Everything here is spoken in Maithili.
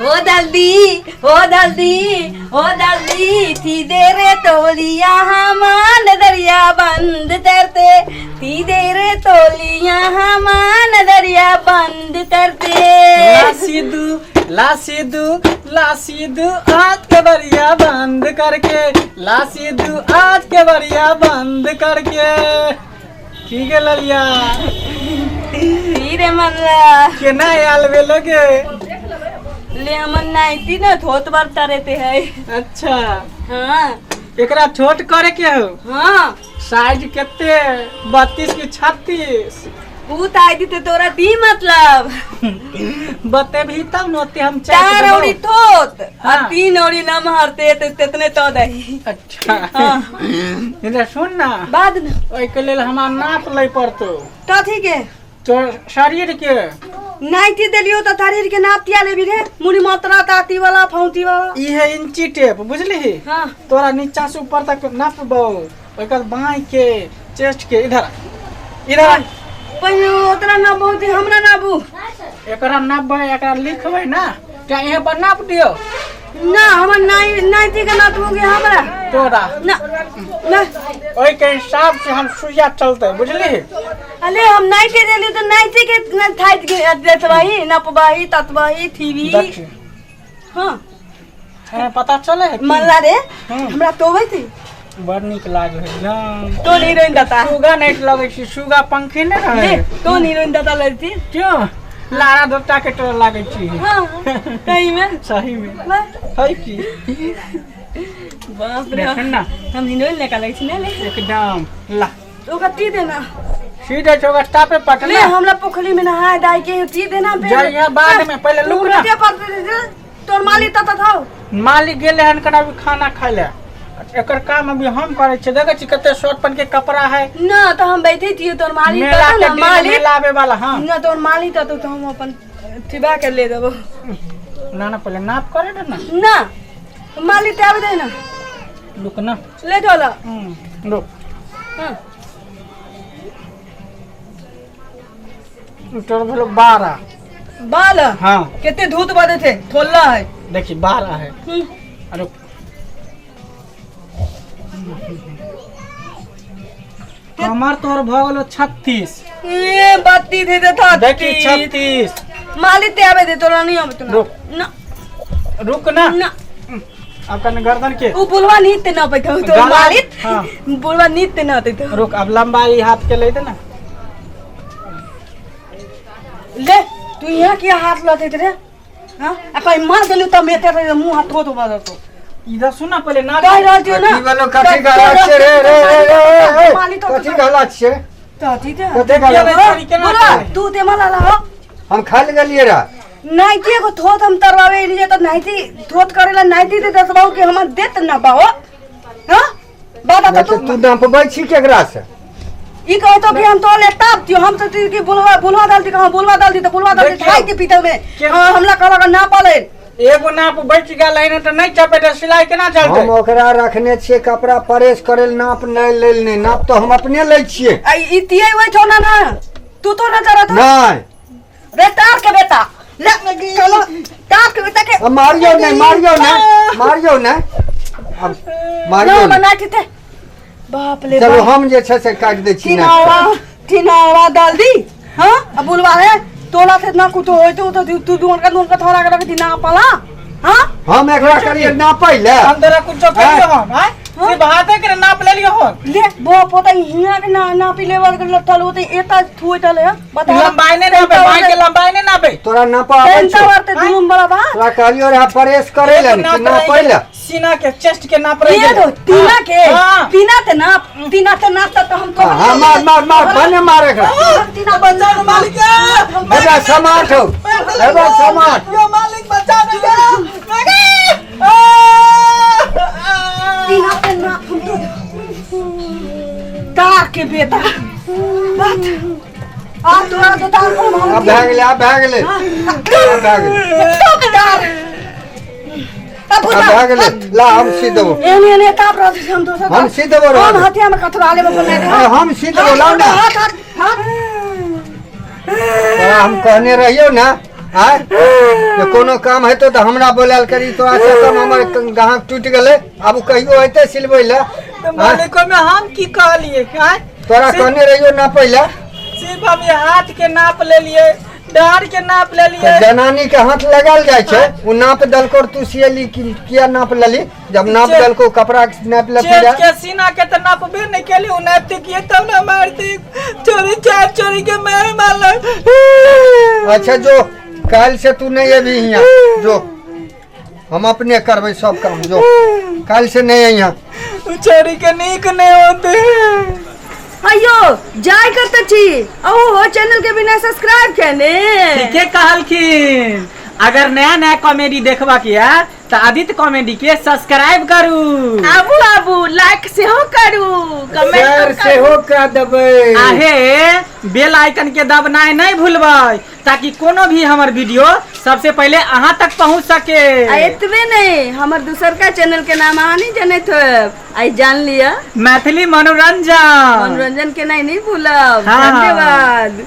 हो दल्दी, हो दल्दी, हो दल्दी, थी दे रे तोलिया हमान दरिया बंद करते, थी दे रे तोलिया हमान दरिया बंद करते। ला सिद्धू, ला सिद्धू, ला सिद्धू आज के बरिया बंद करके, ला सिद्धू आज के बरिया बंद करके। की गे ललिया? थी रे मनला। केना आयल भेलो गे? ले हमन नाइटी ना थोत बार रहते है। अच्छा। हाँ। एकरा छोट करे के हो? हाँ। साइज केते, 32 की 36? ऊ ताई दी तोरा दी मतलब। बतेबही तब न ओते हम चार देबौ। औरी थोत आ हाँ। 3 औरी नम हरते ते तेतने तो दही। अच्छा। हाँ। इधर सुन ना। बाद में। ओहिके लेल हमरा नाप लै पड़तो। कथी के? तोर शरीर के। नाइटी देलियो तो शरीर के नाप तिया लेबी रे, मुड़ी मात्रा ताती वाला फौती वाला। ई है इंची टेप बुझलिही? हाँ। तोरा नीचा से ऊपर तक नापबौ, ओकर बाँह के चेस्ट के इधर इधर। पहिले ओतना नापबौ ते हमरा नापू। एकरा नापबै, एकरा लिखबै ना, क्या यहाँ पर नाप दियो? ना हमर नाइटी के नापबो के हमरा? तोरा। ना ना। ओहि के हिसाब से हम सुइया चलते बुझलिही? अले हम नाइटी देली तो नाइटी के थाइत के देतबही, नापबही, ततबही, थीबी। देखी। हाँ। हमें पता चले है की? मनला रे, हम्म। हमरा तोबै थी। बड़ नीक लागे है एकदम। तो नहीं रोइन दाता। सुगा नहीं लगे छी, सुगा पंखी नहीं रहे। ले, तो नहीं रोइन दाता लगती। क्यों? लारा दोटा के तोरा लागे छी। हाँ, सही में। सही में। वाह। है की? बाप रे। देख ना। हम हीरोइन लेका लगे छी ना ले। एकदम। ला। ओकरा टी देना। सीधे चौका टापे पटना। ले हमरा पोखरी में नहाए दाई के टी देना पे। जा यहाँ बाद में पहले लुक ना। के पर दे दे, तोर मालिक तत थाउ। मालिक गेले हन कना अभी खाना खाय ले। एकर काम अभी हम करे छियै, देखै छी कते शॉर्ट पहन के कपड़ा है। ना तो हम बैठे छियै तोर मालिक मेला तत के ना, दिन मालिक। मेला आबे वाला, हाँ। ना तोर मालिक तत तो हम अपन थिबा के ले देबो। ना ना पहले नाप करे दे ना। ना मालिक ते आबे दे ना। लुक ना। ले ढोला। लुक। हाँ। तोर भेलो 12। 12? हाँ। कितने धूत बदे थे? थोल्ला है। देखी 12 है। अरे हमार तोर भ गेलो 36। ए बत्ती थे ते था। देखी 36। मालिक ते आबे दे तोरा नहीं आबे तो। रुक। ना। रुक ना। ना। अब कने गर्दन के। उ बुलवा नीत ते ना पैठो तो गला- मालिक। हाँ। बुलवा नीत ते ना ते। रुक अब लंबाई हाथ के ले दे ना। ले तू यहाँ किया हाथ लगे रे? हाँ? आ कहीं मार देलू त मेते रे मुंह हाथ धो धो तो। इधर सुन ना पहले ना। कह रहल छियो ना। कथी वालो कथी गला छियै रे रे रे रे रे। मालिक तो कथी गला छियै? त अथी ते। कथी गला? केना बोला, चले? तू ते मला ला हो। हम खाइ लए गेलियै रह। नाइटी एगो थोत हम तरवावे एलियै त नाइटी थोत करेला नाइटी दे दसबाऊ के हमर देत ना बाहो। हां? बाबा नहि त तू तऽ तू नापबै छी केकरा से? ई कहतो कि हम तो ले ताप दियो, हम तो कि बुलवा बुलवा डाल दी, कहां बुलवा डाल दी त बुलवा डाल दी, देखियौ। खाई के पीते में। के- हां, हमला कहला कि ना पाले। एगो नाप बच गेल है त नहीं चपेट सिलाई केना चलतै? हम ओकरा रखने छियै कपड़ा प्रेस करे लए, नाप नहि लेल नहि, नाप तऽ हम अपने लै छियै। आ ई तियै होय छौ ना ना। तू तो ना चरत हो। नहि। रे तार के बेटा। ले चलो तार के बेटा के। अब मारियौ नहि, मारियौ नहि, मारियौ नहि। अब मारियौ ना नहि। बना के ते। बाप रे चलू बाप। हम जे छै से काटि दै छी नाप। तिनावा तिनावा डाल दी। हां अब बुलवा है तोला से इतना कुछ होय तो तो तू दून का दून का थोड़ा कर के ना पाला। हां हम एकरा करिए नापै ले। हम तोरा कुछो करियो हम, आय? सिर्फ हाथे के नाप ले लियो हम। ले बो पोता हिया के ना नापी लेवल के लठल होते एता थुए चले है बता। लंबाई ने नापे, बाई के लंबाई ने नापे। तोरा नापा आबै टेंटा छौ? वारते दुनू बड़ा बा। तोरा कहलियो रहे प्रेस करे ले, एगो नाप नापै ले। सीना के चेस्ट के नाप रहे ये तो तीना के, हाँ। तीना ते नाप, तीना ते नाप त हम तो हाँ, मार मार मार, बने मारे एकरा। तीना बचाओ ना मालिक। बेटा समाट हो, बेटा समाट। यो मालिक बचा दे। तीना ते नाप हम तो तार के बेटा। बात आ तोरा तो तार को हम अब भए गेलै, अब भए गेलै, अब भए गेलै, तो तार। अब अब भए गेलै। ला हम सी देबो। एने एने ताप रहल छै हम दोसर। हम सी देबो हम रहल। हथिया में कथवा लेबो बना के। अरे हम सी देबो, लाउ ना। हाथ हाथ हाथ। तोरा हम कहने रहियौ ना आय जे कोनो काम हेतौ तऽ हमरा बोलायल करी। तोरा से कम हमर ग्राहक टूटि गेलै, आब ओ कहियो हेतै सिलबै लए? तऽ मालिको में हम की कहलिए आय? तोरा कहने रहियो नापै लए। सिर्फ हम ये हाथ के नाप लेलिए, डाँड़ के नाप तऽ लेलिए। जनानी के हाथ लगायल जाइ छै, ओ नाप देलको और तू सियली कि किया नाप लेली? जब नाप देलको, कपड़ा नाप लेती चेस्ट रहे। के सीना के तऽ नापबे नहीं केली, उ नापते किए तब ना मारती। चोरी चार चोरी के मार मारलक। अच्छा जो, काल्हि से तू नहीं अबी हियाँ, जो हम अपने करबै सब काम, जो काल्हि से नहीं अइहाँ। उ चोरी के नीक नहीं होते। अयो जाय करते छी ओ हो चैनल के बिना सब्सक्राइब केने। ठीके कहलखिन, अगर नया नया कॉमेडी देखबाक यऽ तऽ आदित्य कॉमेडी के सब्सक्राइब करू। आबू आबू, लाइक सेहो करू, कमेंट शेयर सेहो कऽ देबै। आहे बेल आइकन के दबनाइ नहि भूलबै, ताकि कोनो भी हमर वीडियो सबसे पहले अहाँ तक पहुँच सके। आ एतबे नहीं, हमर दूसरका चैनल के नाम अहाँ नहीं जनैत होब, आइ जान लिअ, मैथिली मनोरंजन। मनोरंजन के नहीं भूलब। हाँ। धन्यवाद।